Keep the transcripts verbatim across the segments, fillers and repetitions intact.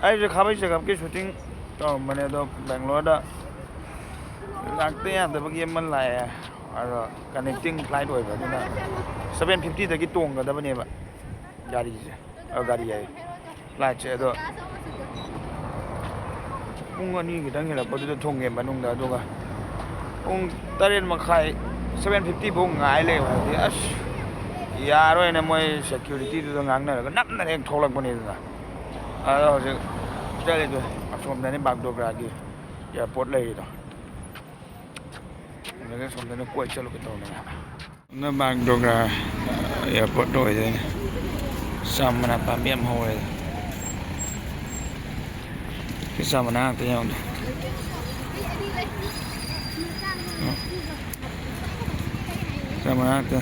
ꯑꯩꯁꯦ ꯈꯥꯕꯩ ꯆꯦꯒꯞꯀꯤ ꯁꯨꯇꯤꯡ ꯇꯧꯔꯝꯕꯅꯦ, ꯑꯗꯣ ꯕꯦꯡꯒ꯭ꯂꯣꯔꯗ ꯂꯥꯛꯇ ꯌꯥꯗꯕꯒꯤ ꯑꯃ ꯂꯥꯛꯑꯦ꯫ ꯑꯗꯣ ꯀꯅꯦꯛꯇꯤꯡ ꯐ꯭ꯂꯥꯏꯠ ꯑꯣꯏꯕ, ꯑꯗꯨꯅ ꯁꯚꯦꯟ ꯐꯤꯐꯇꯤꯗꯒꯤ ꯇꯣꯡꯒꯗꯕꯅꯦꯕ ꯒꯥꯔꯤꯁꯦ, ꯑ, ꯒꯥꯔꯤ ꯍꯥꯏꯌꯦ, ꯐ꯭ꯂꯥꯏꯠꯁꯦ꯫ ꯑꯗꯣ ꯄꯨꯡ ꯑꯅꯤ ꯈꯤꯇꯪ ꯍꯦꯜꯂꯛꯄꯗꯨꯗ ꯊꯨꯡꯉꯦ ꯃꯅꯨꯡꯗ, ꯑꯗꯨꯒ ꯄꯨꯡ ꯇꯔꯦꯠ ꯃꯈꯥꯏ, ꯁꯚꯦꯟ ꯐꯤꯐꯇꯤ ꯐꯥꯎ ꯉꯥꯏ ꯂꯩꯕ ꯍꯥꯏꯗꯤ, ꯑꯁ, ꯌꯥꯔꯣꯏꯅ ꯃꯣꯏ ꯁꯦꯀ꯭ꯌꯨꯔꯤꯇꯤꯗꯨꯗ ꯉꯥꯡꯅꯔꯒ ꯅꯝꯅ ꯍꯦꯛ ꯊꯣꯛꯂꯛꯄꯅꯤꯗꯅ꯫ ꯑꯗꯣ ꯍꯧꯖꯤꯛ ꯆꯠꯂꯤꯗꯣ ꯑꯁꯣꯝꯗꯅꯤ, ꯕꯥꯒꯗꯣꯒ꯭ꯔꯥꯒꯤ ꯑꯦꯌꯥꯔꯄꯣꯔꯠ ꯂꯩꯔꯤꯗꯣ꯫ ꯑꯗꯒꯤ ꯑꯁꯣꯝꯗꯅ ꯀꯣꯏ ꯆꯠꯂꯨꯒꯦ ꯇꯧꯕꯅꯦ꯫ ꯅ ꯕꯥꯒꯗꯣꯒ꯭ꯔꯥ ꯑꯦꯌꯥꯔꯄꯣꯔꯠ ꯑꯣꯏꯗꯣꯏꯅꯦ꯫ ꯆꯥ ꯃꯅꯥ ꯄꯥꯝꯕꯤ ꯌꯥꯝ ꯍꯧꯔꯦ꯫ ꯁꯤ ꯆꯥ ꯃꯅꯥ ꯉꯥꯛꯇ ꯌꯥꯎꯗꯦ꯫ ꯆꯥ ꯃꯅꯥ ꯉꯥꯛꯇ꯫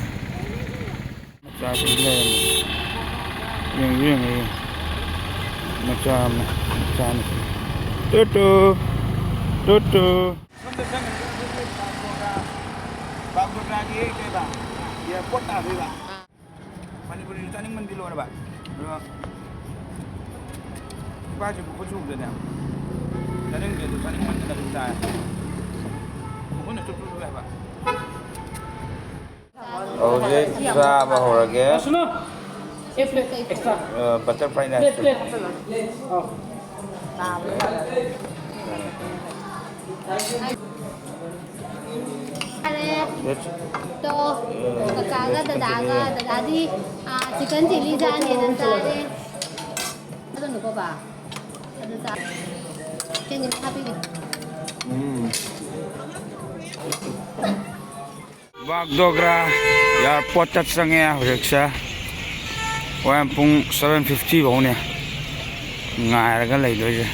ꯃꯆꯥꯁꯤꯡ ꯂꯩꯔꯝꯃꯤ꯫ ꯌꯦꯡꯁꯨ ꯌꯦꯡꯉꯛꯏ꯫ ꯃꯆꯥ ꯑꯃ, ꯃꯆꯥ ꯑꯃ꯫ Two two. Two two. ꯁꯣꯝꯗ ꯆꯪꯉꯒ ꯑꯩꯈꯣꯏꯒꯤ ꯕꯥꯒꯗꯣꯒ꯭ꯔꯥ, ꯕꯥꯒꯗꯣꯒ꯭ꯔꯥꯒꯤ ꯀꯩꯕ, ꯑꯦꯌꯥꯔꯄꯣꯔꯠ ꯇꯥꯗꯣꯏꯕ꯫ ꯄꯥꯅꯤꯄꯨꯔꯤꯁꯨ ꯆꯥꯅꯤꯡꯃꯟꯗꯤ ꯂꯣꯏꯔꯕ꯫ ꯑꯗꯨꯒ ꯏꯄꯥꯁꯤ ꯃꯈꯨꯠ ꯁꯨꯕꯗꯅꯦ ꯆꯥꯅꯤꯡꯗꯦ, ꯑꯗꯨ ꯆꯥꯅꯤꯡꯃꯟꯗꯅ ꯑꯗꯨꯝ ꯆꯥꯏ꯫ ꯃꯈꯨꯠꯅ ꯆꯨꯞ ꯆꯨꯞ ꯆꯨꯞ ꯍꯥꯏꯕ꯫ ꯍꯧꯖꯤꯛ ꯆꯥꯕ ꯍꯧꯔꯒꯦ꯫ ꯑ, ꯕꯇꯔꯐ꯭ꯂꯥꯏ ꯅꯥꯏꯁꯇꯨ꯫ ꯐꯔꯦ꯫ ꯇꯣ, ꯀꯀꯥꯒ ꯗꯗꯥꯒ, ꯗꯗꯥꯗꯤ, ꯑ, ꯆꯤꯀꯟ ꯆꯤꯂꯤ ꯆꯥꯅꯦꯅ ꯆꯥꯔꯦ꯫ ꯑꯗꯨꯅꯀꯣ ꯕꯥ꯫ ꯑꯗꯨ ꯆꯥ-, ꯆꯦꯡꯒꯤ ꯍꯥꯞꯄꯤꯒꯦ꯫ ꯎꯝ꯫ ꯕꯥꯒꯗꯣꯒ꯭ꯔꯥ ꯑꯦꯌꯥꯔꯄꯣꯔꯠꯇ ꯆꯪꯉꯦ ꯍꯧꯖꯤꯛꯁꯦ꯫ ꯍꯣꯔꯦꯟ ꯄꯨꯡ ꯁꯚꯦꯟ ꯐꯤꯐꯇꯤ ꯐꯥꯎꯅꯦ ꯉꯥꯏꯔꯒ ꯂꯩꯗꯣꯏꯁꯦ꯫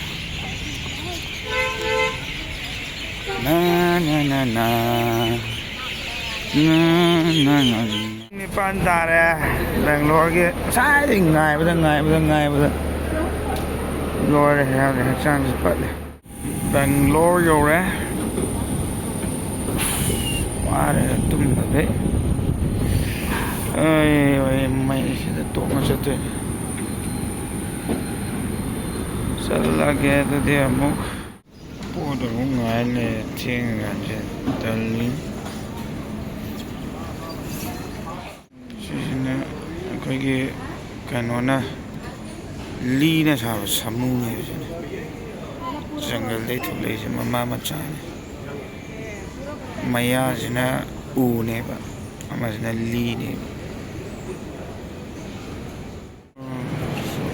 ꯅ, ꯅ, ꯅ, ꯅ꯫ ꯅ, ꯅ, ꯅ, ꯅ꯫ ꯅꯤꯄꯥꯟ ꯇꯥꯔꯦ꯫ ꯕꯦꯡꯒ꯭ꯂꯣꯔꯒꯤ ꯉꯁꯥꯏꯗꯒꯤ ꯉꯥꯏꯕꯗ, ꯉꯥꯏꯕꯗ, ꯉꯥꯏꯕꯗ ꯂꯣꯏꯔꯦ꯫ ꯌꯥꯗ꯭ꯔꯦ, ꯍꯛꯆꯥꯡꯁꯦ ꯄꯠꯂꯦ꯫ ꯕꯦꯡꯒ꯭ꯂꯣꯔ ꯌꯧꯔꯦ꯫ ꯋꯥꯔꯦ ꯇꯨꯝꯕꯗꯩ꯫ ꯑꯩ, ꯑꯩ ꯃꯩꯁꯤꯗ ꯇꯣꯡꯉ ꯆꯠꯇꯣꯏꯅꯦ꯫ ꯆꯠꯂꯒꯦ ꯑꯗꯨꯗꯤ ꯑꯃꯨꯛ꯫ ꯄꯣꯠ ꯑꯃꯨꯛ ꯉꯥꯏ ꯂꯩ, ꯊꯦꯡꯉꯀꯥꯟꯁꯤꯗ ꯇꯜꯂꯤ꯫ ꯁꯤꯁꯤꯅ ꯑꯩꯈꯣꯏꯒꯤ ꯀꯩꯅꯣꯅ ꯂꯤꯅ ꯁꯥꯕ ꯁꯥꯃꯨꯅꯦꯕ ꯁꯤꯅ꯫ ꯖꯪꯒꯜꯗꯩ ꯊꯣꯛꯂꯛꯏꯁꯦ ꯃꯃꯥ ꯃꯆꯥꯅꯤ꯫ ꯃꯌꯥꯁꯤꯅ ꯎꯅꯦꯕ, ꯑꯃꯁꯤꯅ ꯂꯤꯅꯦꯕ꯫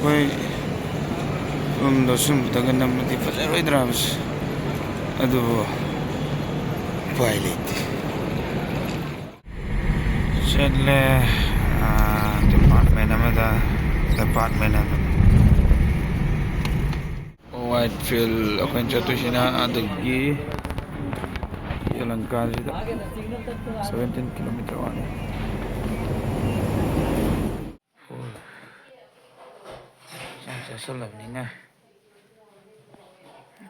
ꯑꯩꯈꯣꯏ ꯔꯨꯝꯗꯣ ꯁꯨꯝꯕꯗꯒ ꯅꯝꯃꯗꯤ ꯐꯖꯔꯣꯏꯗ꯭ꯔꯥꯕꯁꯦ, ꯑꯗꯨꯕꯨ ꯎꯄꯥꯏ ꯂꯩꯇꯦ꯫ ꯆꯠꯂꯦ, ꯑꯥ, ꯗꯤꯄꯥꯔꯠꯃꯦꯟ ꯑꯃꯗ, ꯑꯦꯄꯥꯔꯠꯃꯦꯟ ꯑꯃꯗ꯫ ꯋꯥꯏꯠ ꯐꯤꯜ ꯑꯩꯈꯣꯏꯅ ꯆꯠꯇꯣꯏꯁꯤꯅ ꯑꯗꯒꯤ ꯌꯦꯂꯪꯀꯥꯁꯤꯗ seventeen kilometer ꯋꯥꯠꯂꯤ꯫ ꯆꯥꯛ ꯆꯥꯁꯜꯂꯕꯅꯤꯅ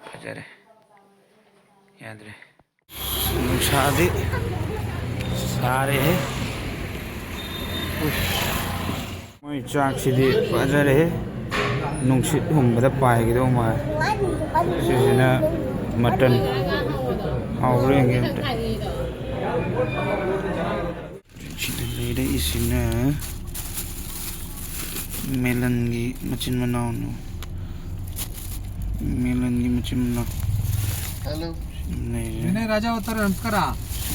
ꯐꯖꯔꯦ, ꯌꯥꯗ꯭ꯔꯦ꯫ ꯅꯨꯡꯁꯥꯗꯤ ꯁꯥꯔꯦꯍꯦ꯫ ꯎꯁ꯫ ꯃꯣꯏ ꯆꯥꯛꯁꯤꯗꯤ ꯐꯖꯔꯦꯍꯦ꯫ ꯅꯨꯡꯁꯤꯠ ꯍꯨꯝꯕꯗ ꯄꯥꯏꯒꯗꯧ ꯃꯥꯜꯂꯦ꯫ ꯁꯤꯁꯤꯅ ꯃꯇꯟ꯫ ꯍꯥꯎꯕ꯭ꯔꯥ ꯌꯦꯡꯒꯦ ꯑꯝꯇ꯫ ꯁꯤꯗ ꯂꯩꯔꯛꯏꯁꯤꯅ ꯃꯦꯂꯟꯒꯤ ꯃꯆꯤꯟ ꯃꯅꯥꯎꯅꯨ꯫ ꯃꯦꯂꯟꯒꯤ ꯃꯆꯤꯟ ꯃꯅꯥꯎ꯫ ꯍꯜꯂꯣ꯫ ꯁꯤꯗ ꯂꯩꯔꯦ꯫ ವಿನಯ್ ರಾಜಾವತ್ ಅವರ ನಮಸ್ಕಾರ.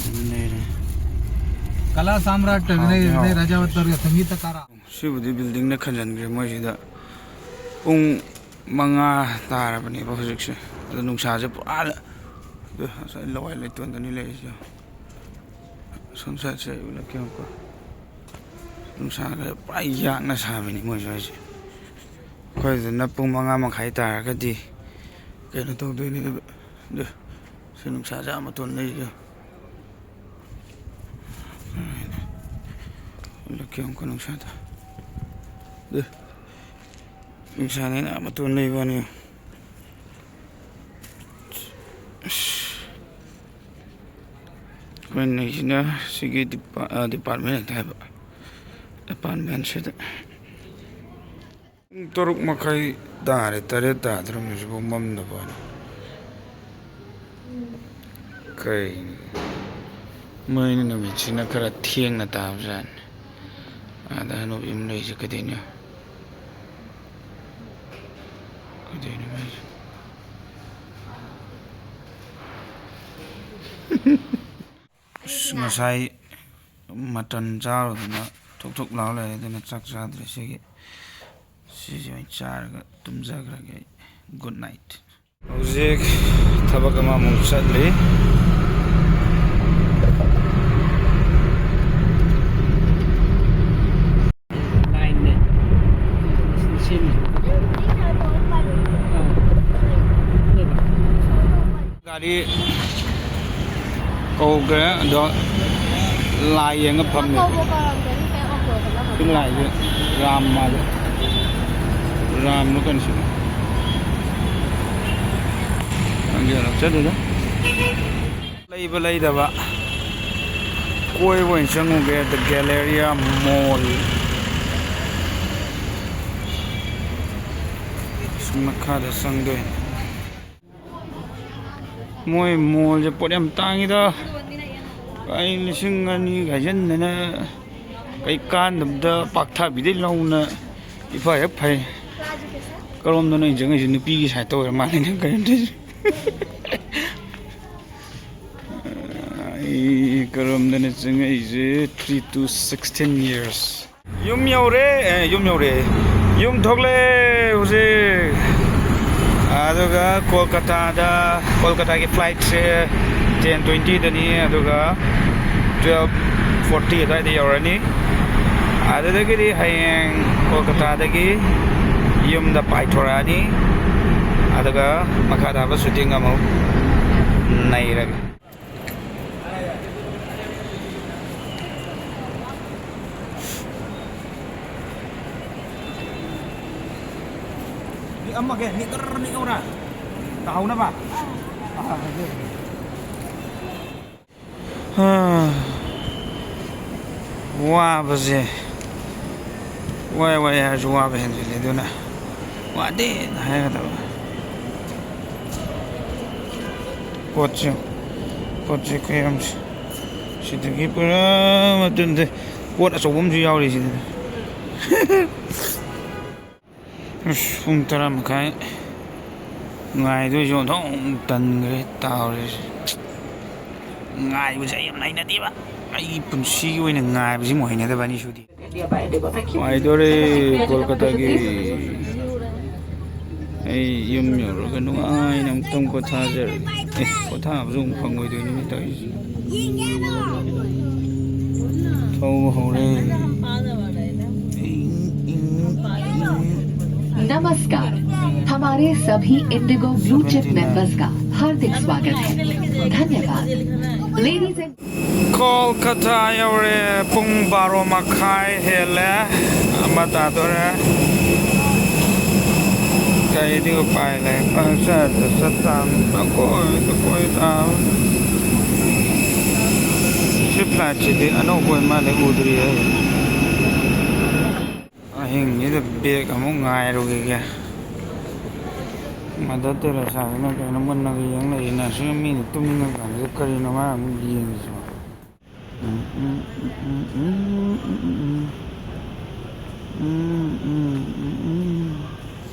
ꯁꯤꯗ ꯂꯩꯔꯦ꯫ ಕಲಾ ಸಾಮ್ರಾಟ್ ವಿನಯ್, ವಿನಯ್ ರಾಜಾವತ್ ಅವರಿಗೆ ಸಂಗೀತಕಾರ. ꯁꯤꯕꯨꯗꯤ buildingꯅ ꯈꯟꯖꯟꯈ꯭ꯔꯦ ꯃꯣꯏꯁꯤꯗ꯫ ꯄꯨꯡ ꯃꯉꯥ ꯇꯥꯔꯕꯅꯦꯕ ꯍꯧꯖꯤꯛꯁꯦ꯫ ꯑꯗꯣ ꯅꯨꯡꯁꯥꯁꯦ ꯄꯨꯔꯥ, ꯑꯗꯨ ꯉꯁꯥꯏ ꯂꯋꯥꯏ ꯂꯩꯇꯣꯟꯗꯅꯤ ꯂꯩꯔꯤꯁꯦ꯫ ꯁꯣꯝ ꯁꯥꯏꯠꯁꯦ ꯑꯩ ꯎꯠꯂꯛꯀꯦ ꯌꯦꯡꯉꯨꯀꯣ꯫ ꯅꯨꯡꯁꯥꯒ ꯄꯨꯔꯥ ꯌꯥꯛꯅ ꯁꯥꯕꯤꯅꯤ ꯃꯣꯏ ꯁ꯭ꯋꯥꯏꯁꯦ꯫ ꯑꯩꯈꯣꯏꯗꯨꯅ ꯄꯨꯡ ꯃꯉꯥ ꯃꯈꯥꯏ ꯇꯥꯔꯒꯗꯤ ꯀꯩꯅꯣ ꯇꯧꯗꯣꯏꯅꯦꯕ꯫ ꯑꯗꯨ ꯁꯤ ꯅꯨꯡꯁꯥꯁꯦ ꯑꯥ ꯃꯇꯣꯟ ꯂꯩꯔꯤꯗꯣ꯫ ꯎꯠꯂꯛꯀꯦ ꯑꯃꯨꯛꯀ ꯅꯨꯡꯁꯥꯗꯣ꯫ ꯑꯗꯨ ꯅꯨꯡꯁꯥꯅꯦꯅ ꯑꯥ ꯃꯇꯣꯟ ꯂꯩꯕ ꯋꯥꯅꯤ꯫ ꯑꯁ꯫ ꯑꯩꯈꯣꯏ ꯂꯩꯁꯤꯅ ꯁꯤꯒꯤ ꯗꯤꯄꯥ-, ꯑ, department ꯍꯦꯛꯇ ꯍꯥꯏꯕ, apartmentꯁꯤꯗ꯫ ꯄꯨꯡ ꯇꯔꯨꯛ ꯃꯈꯥꯏ ꯇꯥꯔꯦ, ꯇꯔꯦꯠ ꯇꯥꯗ꯭ꯔꯝꯅꯦ ꯍꯧꯖꯤꯛꯐꯥꯎ ꯃꯝꯗꯕ ꯋꯥꯅꯤ꯫ ꯀꯩꯅꯣ? ꯃꯣꯏꯅ ꯅꯨꯃꯤꯠꯁꯤꯅ ꯈꯔ ꯊꯦꯡꯅ ꯇꯥꯕꯖꯥꯠꯅꯤ꯫ ꯑꯥꯗ ꯍꯅꯨꯕꯤ ꯑꯃ ꯂꯩꯔꯤꯁꯦ ꯀꯩꯗꯧꯅꯣ? ꯀꯩꯗꯧꯅꯣ ꯃꯥꯏꯁꯦ? ꯑꯁ, ꯉꯁꯥꯏ ꯃꯇꯟ ꯆꯥꯔꯨꯗꯅ ꯊꯨꯛ ꯊꯨꯛ ꯂꯥꯎ ꯂꯩꯔꯦ, ꯑꯗꯨꯅ ꯆꯥꯛ ꯆꯥꯗ꯭ꯔꯦ꯫ ꯁꯤꯒꯤ, ꯁꯤꯁꯦ ꯑꯣꯏꯅ ꯆꯥꯔꯒ ꯇꯨꯝꯖꯈ꯭ꯔꯒꯦ ꯑꯩ꯫ Good night꯫ ꯍꯧꯖꯤꯛ ꯊꯕꯛ ꯑꯃꯃꯨꯛ ꯆꯠꯂꯤ꯫ ꯒꯥꯔꯤ ꯀꯧꯈ꯭ꯔꯦ, ꯑꯗꯣ ꯂꯥꯏ ꯌꯦꯡꯉ ꯐꯝꯃꯦ꯫ ꯁꯤ ꯂꯥꯏꯁꯦ ꯔꯥꯝ ꯃꯥꯜꯂꯦ꯫ ꯔꯥꯝꯂꯣ ꯀꯩꯅꯣ ꯁꯤꯕꯣ? ꯈꯪꯗꯦ, ꯆꯠꯂꯤꯗ꯫ ꯂꯩꯕ ꯂꯩꯗꯕ ꯀꯣꯏꯕ ꯑꯣꯏꯅ ꯆꯪꯉꯨꯒꯦ꯫ The Galleria Mall꯫ ꯃꯈꯥꯗ ꯆꯪꯗꯣꯏꯅꯤ꯫ ꯃꯣꯏ ꯃꯣꯜꯁꯦ ꯄꯣꯠ ꯌꯥꯝ ꯇꯥꯡꯉꯤꯗ꯫ ꯑꯩ ꯂꯤꯁꯤꯡ ꯑꯅꯤ ꯍꯥꯏꯖꯤꯟꯗꯅ ꯀꯩ ꯀꯥꯟꯗꯕꯗ ꯄꯥꯛꯊꯥꯕꯤꯗꯩ ꯂꯧꯅ ꯏꯐ ꯍꯦꯛ ꯐꯩ꯫ ꯀꯔꯣꯝꯗꯅꯣ ꯑꯩꯅ ꯆꯪꯉꯛꯏꯁꯦ? ꯅꯨꯄꯤꯒꯤ ꯁꯥꯏꯠꯇ ꯑꯣꯏꯔ ꯃꯥꯜꯂꯦ ꯅꯪ ꯀꯩꯅꯣ ꯇꯧꯔꯤꯁꯦ꯫ ꯑꯩ ꯀꯔꯣꯝꯗꯅ ꯆꯪꯉꯛꯏꯁꯦ? Three to sixteen years꯫ ꯌꯨꯝ ꯌꯧꯔꯦ, ꯑꯦ, ꯌꯨꯝ ꯌꯧꯔꯦ꯫ ꯌꯨꯝ ꯊꯣꯛꯂꯛꯑꯦ ꯍꯧꯖꯤꯛ꯫ ꯑꯗꯨꯒ ꯀꯣꯜꯀꯇꯥꯗ, ꯀꯣꯜꯀꯇꯥꯒꯤ flightꯁꯦ ten twentyꯗꯅꯤ, ꯑꯗꯨꯒ twelve forty ꯑꯗꯨꯋꯥꯏꯗ ꯌꯧꯔꯅꯤ꯫ ꯑꯗꯨꯗꯒꯤꯗꯤ ꯍꯌꯦꯡ ꯀꯣꯜꯀꯇꯥꯗꯒꯤ ꯌꯨꯝꯗ ꯄꯥꯏꯊꯣꯔꯛꯑꯅꯤ꯫ ꯑꯗꯨꯒ ꯃꯈꯥ ꯇꯥꯕ shooting ꯑꯃꯨꯛ ꯅꯩꯔꯒꯦ꯫ ꯅꯤꯛꯑꯝꯃꯒꯦ, ꯅꯤꯛ-, ꯅꯤꯛꯑꯧꯔꯥ? ꯇꯥꯍꯧꯅꯕ? ꯋꯥꯕꯁꯦ꯫ ꯋꯥꯏ ꯋꯥꯏ ꯍꯥꯏꯔꯁꯨ ꯋꯥꯕ ꯍꯦꯟꯖꯤꯜꯂꯦ, ꯑꯗꯨꯅ ꯋꯥꯗꯦꯅ ꯍꯥꯏꯒꯗꯕ꯫ ꯄꯣꯠꯁꯦ, ꯄꯣꯠꯁꯦ ꯈꯨꯌꯥꯝꯁꯦ꯫ ꯁꯤꯗꯒꯤ ꯄꯨꯔꯥ ꯃꯇꯨꯡꯗ ꯄꯣꯠ ꯑꯆꯧꯕ ꯑꯃꯁꯨ ꯌꯥꯎꯔꯤ ꯁꯤꯗ꯫ ꯑꯁ, ꯄꯨꯡ ꯇꯔꯥ ꯃꯈꯥꯏ ꯉꯥꯏꯗꯣꯏꯁꯨ ꯑꯣꯟꯊꯣꯛ ꯇꯟꯈ꯭ꯔꯦ ꯇꯧꯔꯤꯁꯦ꯫ ꯉꯥꯏꯕꯁꯦ ꯑꯩ ꯌꯥꯝ ꯍꯩꯅꯗꯦꯕ꯫ ꯑꯩꯒꯤ ꯄꯨꯟꯁꯤꯒꯤ ꯑꯣꯏꯅ ꯉꯥꯏꯕꯁꯤꯃꯨꯛ ꯍꯩꯅꯗꯕ ꯑꯅꯤꯁꯨꯗꯤ꯫ ꯉꯥꯏꯗꯣꯔꯦ ꯀꯣꯜꯀꯇꯥꯒꯤ꯫ ꯑꯩ ꯌꯨꯝ ꯌꯧꯔꯒ ꯅꯨꯡꯉꯥꯏꯅ ꯑꯃꯨꯛꯇꯪ ꯄꯣꯊꯥꯖꯔꯒꯦ꯫ ꯑꯦ, ꯄꯣꯊꯥꯕꯁꯨ ꯑꯃꯨꯛ ꯐꯪꯉꯣꯏꯗꯣꯏꯅꯤꯅꯦ ꯇꯧꯔꯤꯁꯦ꯫ ꯊꯧꯕ ꯍꯧꯔꯦ꯫ नमस्कार, हमारे सभी इंडिगो ब्लू चिप मेंबर्स का हार्दिक स्वागत है। धन्यवाद। Ladies and ꯀꯣꯜꯀꯇꯥ ꯌꯧꯔꯦ꯫ ꯄꯨꯡ ꯕꯥꯔꯣ ꯃꯈꯥꯏ ꯍꯦꯜꯂꯦ, ꯑꯃ ꯇꯥꯗꯣꯔꯦ꯫ ꯀꯩꯗꯤ ꯎꯄꯥꯏ ꯂꯩ, ꯄꯪꯆꯠꯇ ꯆꯠ ꯇꯥꯕꯅꯤ, ꯄꯪꯀꯣꯏꯗ ꯀꯣꯏ ꯇꯥꯕꯅꯤ꯫ ꯁꯤ ꯐ꯭ꯂꯥꯏꯠꯁꯤꯗꯤ ꯑꯅꯧꯕ ꯑꯣꯏ ꯃꯥꯜꯂꯦ, ꯎꯗ꯭ꯔꯤꯌꯦ꯫ ꯑꯍꯤꯡꯁꯤꯗ ꯕꯦꯒ ꯑꯃꯨꯛ ꯉꯥꯏꯔꯨꯈꯤꯒꯦ꯫ ꯃꯗꯔ ꯇꯦꯔꯦꯁꯥꯁꯤꯅ ꯀꯩꯅꯣ ꯃꯨꯟꯅꯒ ꯌꯦꯡ ꯂꯩꯔꯤꯅ, ꯁꯤ ꯃꯤꯅ ꯇꯨꯝꯅꯤꯡꯉꯀꯥꯟꯁꯤꯗ ꯀꯔꯤꯅꯣ ꯃꯥꯅ ꯑꯃꯨꯛ ꯌꯦꯡꯉꯤꯁꯤꯕꯣ?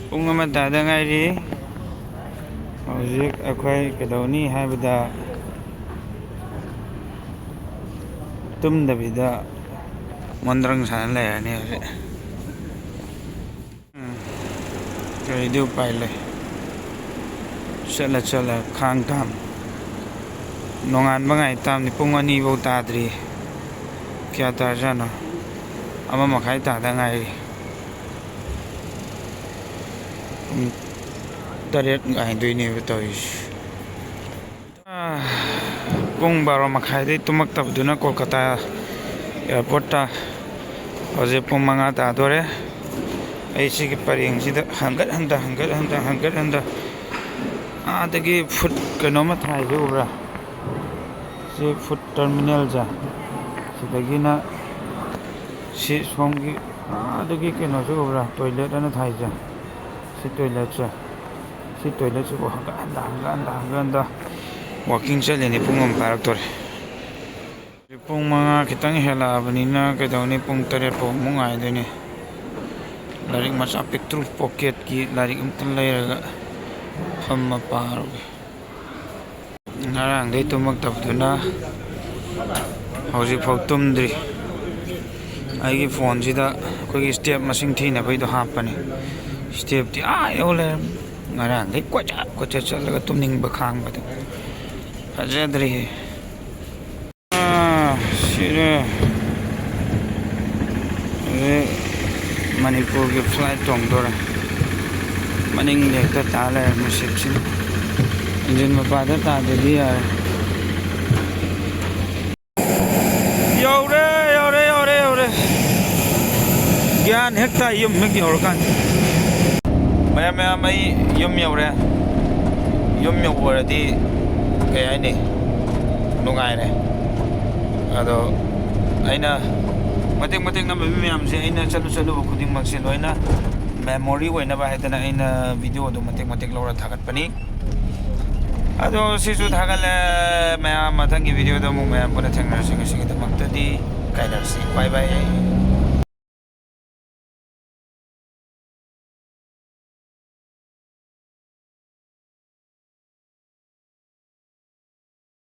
ꯄꯨꯡ ꯑꯃ ꯇꯥꯗ ꯉꯥꯏꯔꯤ꯫ ꯍꯧꯖꯤꯛ ꯑꯩꯈꯣꯏ ꯀꯩꯗꯧꯅꯤ ꯍꯥꯏꯕꯗ, ꯇꯨꯝꯗꯕꯤꯗ ꯃꯣꯟꯗ꯭ꯔꯪ ꯁꯥꯟꯅ ꯂꯩꯔꯅꯤ ꯍꯧꯖꯤꯛ꯫ ꯎꯝ, ꯀꯔꯤꯗꯤ ꯎꯄꯥꯏ ꯂꯩ? ꯆꯠꯂ ꯆꯠꯂ ꯈꯥꯡ ꯇꯥꯝ꯫ ꯅꯣꯡꯉꯥꯟꯕ ꯉꯥꯏ ꯇꯥꯝꯅꯤ꯫ ꯄꯨꯡ ꯑꯅꯤꯐꯧ ꯇꯥꯗ꯭ꯔꯤ꯫ ꯀꯌꯥ ꯇꯥꯔꯖꯥꯠꯅꯣ? ꯑꯃ ꯃꯈꯥꯏ ꯇꯥꯗ ꯉꯥꯏꯔꯤ꯫ ꯄꯨꯡ ꯇꯔꯦꯠ ꯉꯥꯏꯗꯣꯏꯅꯦꯕ ꯇꯧꯔꯤꯁꯦ꯫ ꯑꯥ, ꯄꯨꯡ ꯕꯥꯔꯣ ꯃꯈꯥꯏꯗꯩ ꯇꯨꯝꯃꯛꯇꯕꯗꯨꯅ ꯀꯣꯜꯀꯇꯥ ꯑꯦꯌꯥꯔꯄꯣꯔꯠꯇ ꯍꯧꯖꯤꯛ ꯄꯨꯡ ꯃꯉꯥ ꯇꯥꯗꯣꯔꯦ꯫ ꯑꯩ ꯁꯤꯒꯤ ꯄꯔꯦꯡꯁꯤꯗ ꯍꯟꯒꯠ ꯍꯟꯗ, ꯍꯟꯒꯠ ꯍꯟꯗ, ꯍꯟꯒꯠ ꯍꯟꯗ, ꯑꯥꯗꯒꯤ ꯐꯨꯗ ꯀꯩꯅꯣꯝꯃ ꯊꯥꯏꯁꯦ ꯎꯕ꯭ꯔꯥ? ꯁꯤ ꯐꯨꯗ ꯇꯔꯃꯤꯅꯦꯜꯁꯦ, ꯁꯤꯗꯒꯤꯅ ꯁꯤ ꯁꯣꯝꯒꯤ ꯑꯗꯨꯒꯤ ꯀꯩꯅꯣꯁꯨ ꯎꯕ꯭ꯔꯥ, ꯇꯣꯏꯂꯦꯠ ꯑꯅ ꯊꯥꯏꯁꯦ? ꯁꯤ ꯇꯣꯏꯂꯦꯠꯁꯦ, ꯁꯤ ꯇꯣꯏꯂꯦꯠꯁꯤꯕꯨ ꯍꯪꯒꯠ ꯍꯟꯗ, ꯍꯪꯒꯠ ꯍꯟꯗ, ꯍꯪꯒꯠ ꯍꯟꯗ walking ꯆꯠꯂꯤꯅꯤ꯫ ꯄꯨꯡ ꯑꯃ ꯐꯥꯔꯛꯇꯣꯔꯦ꯫ ꯍꯧꯖꯤꯛ ꯄꯨꯡ ꯃꯉꯥ ꯈꯤꯇꯪ ꯍꯦꯜꯂꯛꯑꯕꯅꯤꯅ ꯀꯩꯗꯧꯅꯤ, ꯄꯨꯡ ꯇꯔꯦꯠ ꯐꯥꯎ ꯑꯃꯨꯛ ꯉꯥꯏꯗꯣꯏꯅꯤ꯫ ꯂꯥꯏꯔꯤꯛ ꯃꯆꯥ ꯄꯤꯛꯇ꯭ꯔꯨ pocketꯀꯤ ꯂꯥꯏꯔꯤꯛ ꯑꯝꯇ ꯂꯩꯔꯒ ꯐꯝꯃ ꯄꯥꯔꯨꯒꯦ꯫ ꯉꯔꯥꯡꯗꯩ ꯇꯨꯝꯃꯛꯇꯕꯗꯨꯅ ꯍꯧꯖꯤꯛꯐꯥꯎ ꯇꯨꯝꯗ꯭ꯔꯤ꯫ ꯑꯩꯒꯤ ꯐꯣꯟꯁꯤꯗ ꯑꯩꯈꯣꯏꯒꯤ step ꯃꯁꯤꯡ ꯊꯤꯅꯕꯩꯗꯣ ꯍꯥꯞꯄꯅꯤ꯫ Stepꯇꯤ ꯑꯥ ꯌꯧ ꯂꯩꯔꯝꯃꯦ꯫ ꯉꯔꯥꯡꯗꯩ ꯀꯣꯏꯆꯠ ꯀꯣꯏꯆꯠ ꯆꯠꯂꯒ ꯇꯨꯝꯅꯤꯡꯕ ꯈꯥꯡꯕꯗꯣ ꯐꯖꯗ꯭ꯔꯦꯍꯦ꯫ ꯑꯥ, ꯁꯤꯔꯦ꯫ ꯍꯧꯖꯤꯛ ꯃꯅꯤꯄꯨꯔꯒꯤ flight ꯇꯣꯡꯗꯣꯔꯦ꯫ ꯃꯅꯤꯡꯗ ꯍꯦꯛꯇ ꯇꯥ ꯂꯩꯔꯝꯃꯦ seatꯁꯤꯅ꯫ Engine ꯃꯄꯥꯗ ꯇꯥꯗ꯭ꯔꯗꯤ ꯌꯥꯔꯦ꯫ ꯌꯧꯔꯦ, ꯌꯧꯔꯦ, ꯌꯧꯔꯦ, ꯌꯧꯔꯦ꯫ ꯒ꯭ꯌꯥꯟ ꯍꯦꯛ ꯇꯥꯏ ꯌꯨꯝ ꯍꯦꯛ ꯌꯧꯔꯀꯥꯟꯗ꯫ ꯃꯌꯥꯝ, ꯃꯌꯥꯝ, ꯑꯩ ꯌꯨꯝ ꯌꯧꯔꯦ꯫ ꯌꯨꯝ ꯌꯧꯕꯗꯤ ꯀꯩ ꯍꯥꯏꯅꯤ, ꯅꯨꯡꯉꯥꯏꯔꯦ꯫ ꯑꯗꯣ ꯑꯩꯅ ꯃꯇꯦꯛ ꯃꯇꯦꯛ ꯅꯝꯃꯤꯕ ꯃꯌꯥꯝꯁꯦ, ꯑꯩꯅ ꯆꯠꯂꯨ ꯆꯠꯂꯨꯕ ꯈꯨꯗꯤꯡꯃꯛꯁꯦ ꯂꯣꯏꯅ memory ꯑꯣꯏꯅꯕ ꯍꯥꯏꯗꯅ ꯑꯩꯅ videoꯗꯣ ꯃꯇꯦꯛ ꯃꯇꯦꯛ ꯂꯧꯔ ꯊꯥꯒꯠꯄꯅꯤ꯫ ꯑꯗꯣ ꯁꯤꯁꯨ ꯊꯥꯒꯠꯂꯦ꯫ ꯃꯌꯥꯝ ꯃꯊꯪꯒꯤ videoꯗ ꯑꯃꯨꯛ ꯃꯌꯥꯝ ꯄꯨꯟꯅ ꯊꯦꯡꯅꯔꯁꯤ꯫ ꯉꯁꯤꯒꯤꯗꯃꯛꯇꯗꯤ ꯀꯥꯏꯅꯔꯁꯤ꯫ Bye bye꯫